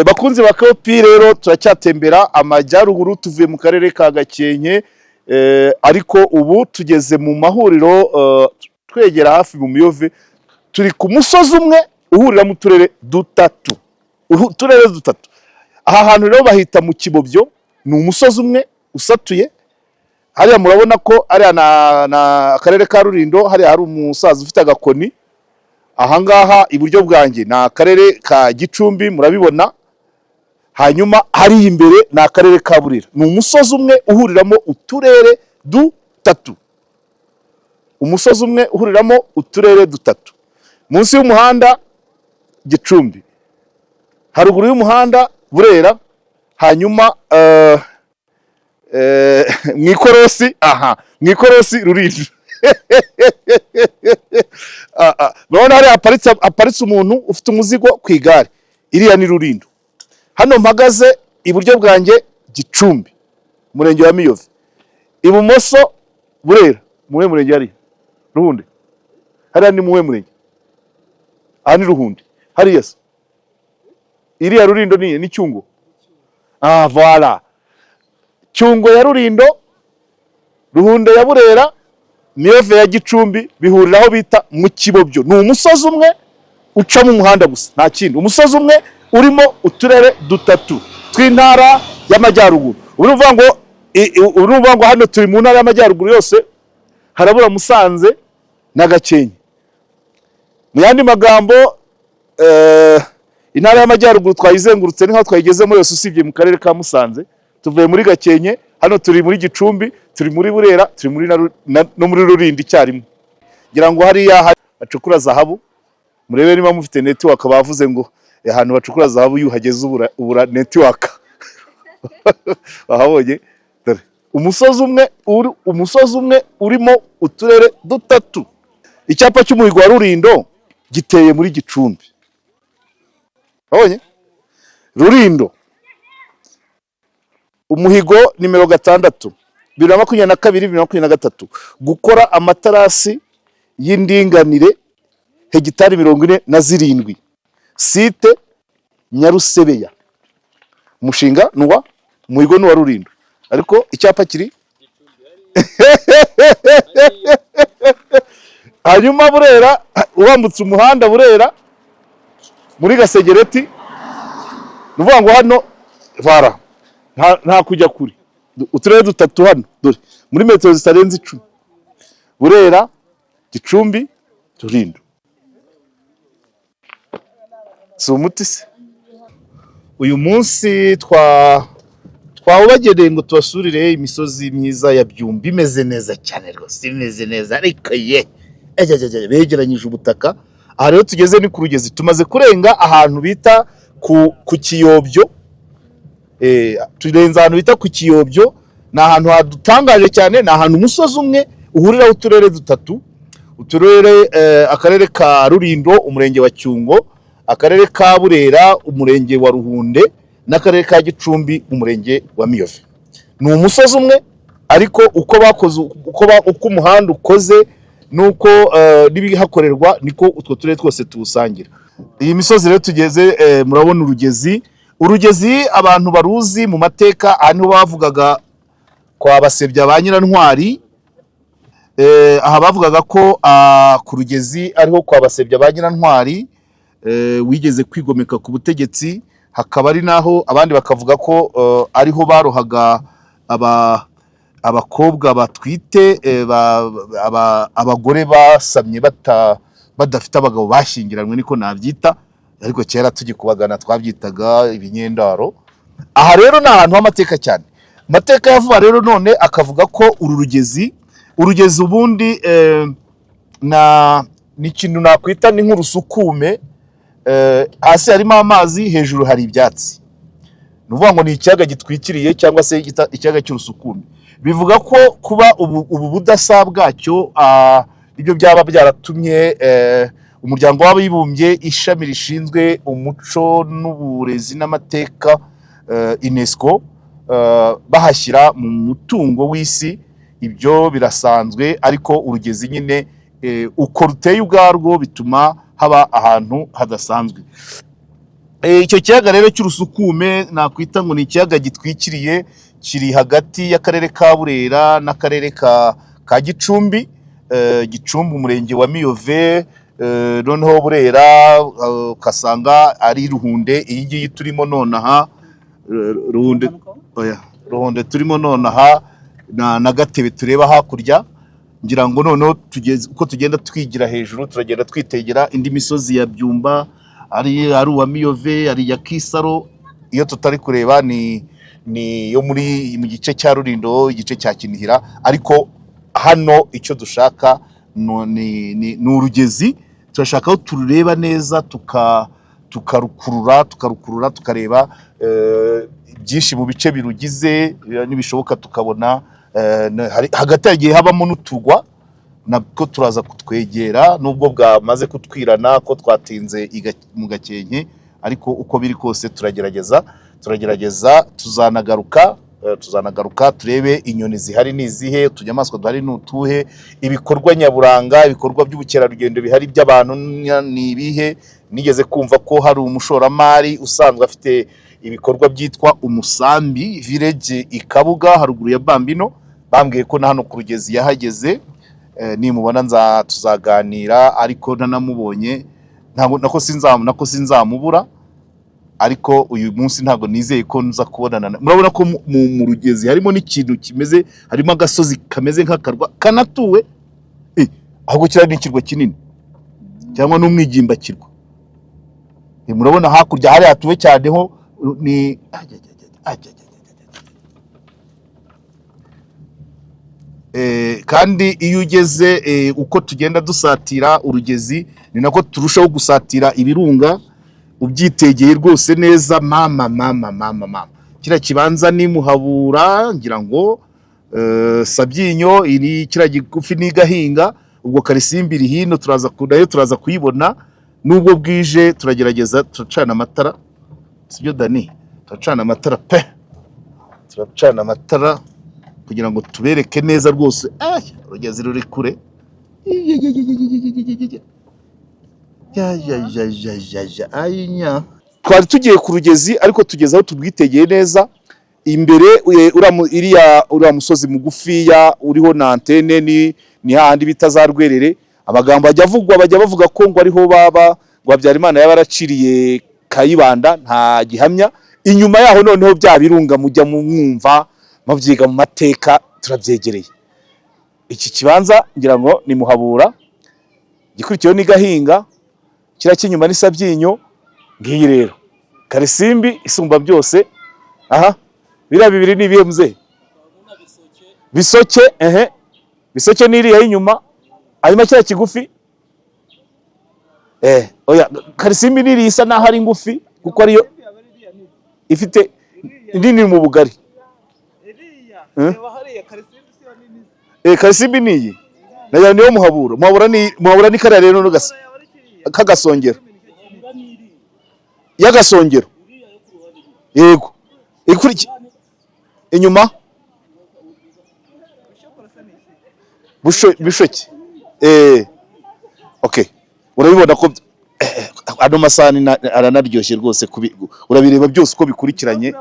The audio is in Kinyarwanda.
Bakunzi ba Kopi, rero turacyatembera amajyaruguru, tuvuye mu karere ka Gakenke, ariko ubu tugeze mu mahuriro, twegera hafi mu Miyove. Turi ku musozi umwe uhuriramo uturere dutatu. Uturere dutatu. Aha hantu rero bahita mu Kibobyo, ni umusozi umwe usatuye. Hariya murabona ko hariya na akarere ka Rulindo, hariya hari umusaza ufite agakoni. Ahangaha iburyo bwanjye ni akarere ka Gicumbi, murabibona. Hanyuma hariya imbere ni akarere ka Burera. Ni umusozi umwe uhuriramo uturere dutatu, umusozi umwe uhuriramo uturere dutatu. Munsi y'umuhanda Gicumbi, haruguru y'umuhanda Burera, hanyuma mu ikorosi, aha mu ikorosi Rulindo. Ah, ah, murabona hariya haparitse umuntu ufite umuzigo ku igare, iriya ni Rulindo. Hano mpagaze iburyo bwanjye Gicumbi, umurenge wa Miyove, ibumoso Burera. Muwe murenge hariya Ruhunde, hariya ni muwe murenge? Aha ni Ruhunde, hariya se iriya Rulindo ni Cyungo. Ah, voilà, Cyungo ya Rulindo, Ruhunde ya Burera, Miyove ya Gicumbi, bihurira aho bita mu Kibobyo. Ni umusozi umwe ucamo umuhanda gusa, nta kindi. Umusozi umwe urimo uturere dutatu tw'intara y'amajyaruguru. Ubu ni ukuvuga ngo hano turi mu ntara y'amajyaruguru yose, harabura Musanze na Gakenke. Mu yandi magambo, intara y'amajyaruguru twayizengurutse, ni nkaho twayigezemo yose usibye mu karere ka Musanze. Tuvuye muri Gakenke, hano turi muri Gicumbi, turi muri Burera, turi muri no muri Rulindo icyarimwe. Ngira ngo hariya bacukura zahabu, murebe niba mufite network. Bavuze ngo ahantu bacukura zahabu iyo uhageze ubura network. Wahabonye? Dore umusozi umwe urimo uturere dutatu. Icyapa cy'umuhigo wa Rulindo giteye muri Gicumbi. Wabonye Rulindo, umuhigo nimero 6, 2022, 2023, gukora amatarasi y'indinganire hegitari 47, site Nyarusebeya. Umushinga ni uwa umuhigo ni uwa Rulindo, ariko icyapa kiri hanyuma Burera. Wambutse umuhanda Burera muri Gasegereti, ni ukuvuga ngo hano vara nta kujya kure, uturere dutatu hano dore muri metero zitarenze 10: Burera, Gicumbi, Rulindo. Si umuti se? Uyu munsi twawubagereye ngo tubasurire imisozi myiza ya Byumba, imeze neza cyane rwose, imeze neza. Ariko ye ejejeje, begeranyije ubutaka. Aha rero tugeze ni ku rugezi, tumaze kurenga ahantu bita ku Kiyobyo. Turenze ahantu bita ku Kiyobyo. Ni ahantu hadutangaje cyane, ni ahantu umusozi umwe uhuriraho uturere dutatu, uturere akarere ka Rulindo, umurenge wa Cyungo, akarere ka Burera, umurenge wa Ruhunde, n'akarere ka Gicumbi, umurenge wa Miyove. Ni umusozi umwe, ariko uko bakoze, uko umuhanda ukoze nuko n'ibihakorerwa, niko utwo turere twose tuwusangira. Iyi misozi rero tugeze, murabona urugezi. Urugezi abantu baruzi mu mateka, aha niho bavugaga kwa Basebya ba Nyirantwari. Aha bavugaga ko ku rugezi ariho kwa Basebya ba Nyirantwari, wigeze kwigomeka ku butegetsi. Hakaba ari naho abandi bakavuga ko ariho barohaga abakobwa batwite, abagore basamye badafite abagabo bashyingiranywe, niko nabyita, ariko kera tugikubagana twabyitaga ibinyendaro. Aha rero ni ahantu h'amateka cyane. Amateka ya vuba rero none akavuga ko uru rugezi, urugezi ubundi ni ikintu nakwita ni nk'urusukume. Hasi harimo amazi, hejuru hari ibyatsi. Ni ukuvuga ngo ni ikiyaga gitwikiriye cyangwa se ikiyaga cy'urusukume. Bivuga ko kuba ubu budasa bwacyo, ibyo byaba byaratumye umuryango w'abibumbye, ishami rishinzwe umuco n'uburezi n'amateka, UNESCO, bahashyira mu mutungo w'isi. Ibyo birasanzwe, ariko urugezi nyine uko ruteye ubwarwo bituma haba ahantu hadasanzwe. Icyo kiyaga rero cy'Urusukume nakwita ngo ni ikiyaga gitwikiriye, kiri hagati y'akarere ka Burera n'akarere ka Gicumbi. Gicumbi umurenge wa Miyove, noneho Burera ukasanga ari Ruhunde iyi ngiyi turimo nonaha. Ruhunde, oya, Ruhunde turimo nonaha na Gatebe tureba hakurya. Ngira ngo noneho tugeze uko tugenda twigira hejuru, turagenda twitegera indi misozi ya Byumba, ari uwa Miyove, ari iya Kisaro. Iyo tutari kureba ni yo muri mu gice cya Rulindo, igice cya Kinihira. Ariko hano icyo dushaka ni urugezi. Turashaka aho turureba neza, tukarukurura tukareba byinshi mu bice birugize, nibishoboka tukabona hagati hagiye habamo n'uturwa, nabwo turaza kutwegera, nubwo bwamaze kutwirana ko twatinze mu Gakenke. Ariko uko biri kose turagerageza, tuzanagaruka turebe inyoni zihari ni izihe, utunyamaswa duhari ni utuhe, ibikorwa nyaburanga, ibikorwa by'ubukerarugendo bihari by'abantu ni ibihe. Nigeze kumva ko hari umushoramari usanzwe afite ibikorwa byitwa Umusambi Village i Kabuga haruguru ya Bambino. Bambwiye ko na hano ku Rugezi yahageze. Nimubona nza tuzaganira, ariko ntanamubonye ntabwo nako sinzamubura. Ariko uyu munsi ntabwo nizeye ko nza kubonana murabona ko mu Rugezi harimo n'ikintu kimeze, harimo agasozi kameze nk'akarwa kanatuwe. Ahubwo kiriya ni ikirwa kinini cyangwa n'umwigimbakirwa. Murabona hakurya hariya hatuwe cyane ho ni ajya, ajya, ajya, ajya, ajya. Kandi iyo ugeze uko tugenda dusatira urugezi ni nako turushaho gusatira ibirunga, ubyitegeye rwose neza. Mama, mama, mama, mama, kiriya kibanza ni Muhabura, ngira ngo Sabyinyo iri kiriya gigufi ni Gahinga, ubwo Karisimbi iri hino, turaza nayo turaza kuyibona. Nubwo bwije turagerageza turacana amatara, sibyo Dani? Turacana amatara pe, turacana amatara kugira ngo tubereke neza rwose. Urugezi ruri kure. Ya, ya, ya, ya, ya, ya, ayinya. Twari tugiye ku rugezi ariko tugeze aho turwitegeye neza imbere. Uriya musozi mugufiya uriho na antene ni hahandi bita za Rwerere. Amagambo ajya avugwa, bajya bavuga ko ngo ariho baba ngo Habyarimana yaba yaraciriye Kayibanda, nta gihamya. Inyuma yaho noneho bya birunga mujya mwumva mubyiga mu mateka turabyegereye. Iki kibanza ngira ngo ni Muhabura, gikurikiyeho ni Gahinga, kiriya cy'inyuma ni Sabyinyo. Ngiyi rero Karisimbi isumba byose. Aha biriya bibiri ni ibihe muzehe? Bisoke, ehe, Bisoke ni iriya y'inyuma. Hanyuma kiriya kigufi, oya, Karisimbi ni iriya isa naho ari ngufi kuko ariyo ifite nini mu bugari. Karisimbi ni iyi nayo niyo Muhabura. Muhabura ni kariya rero k'agasongero, y'agasongero, yego. Ikuriki inyuma Bishoke. Okay, urabibona ko ano masahani aranaryoshye rwose, urabireba byose uko bikurikiranye.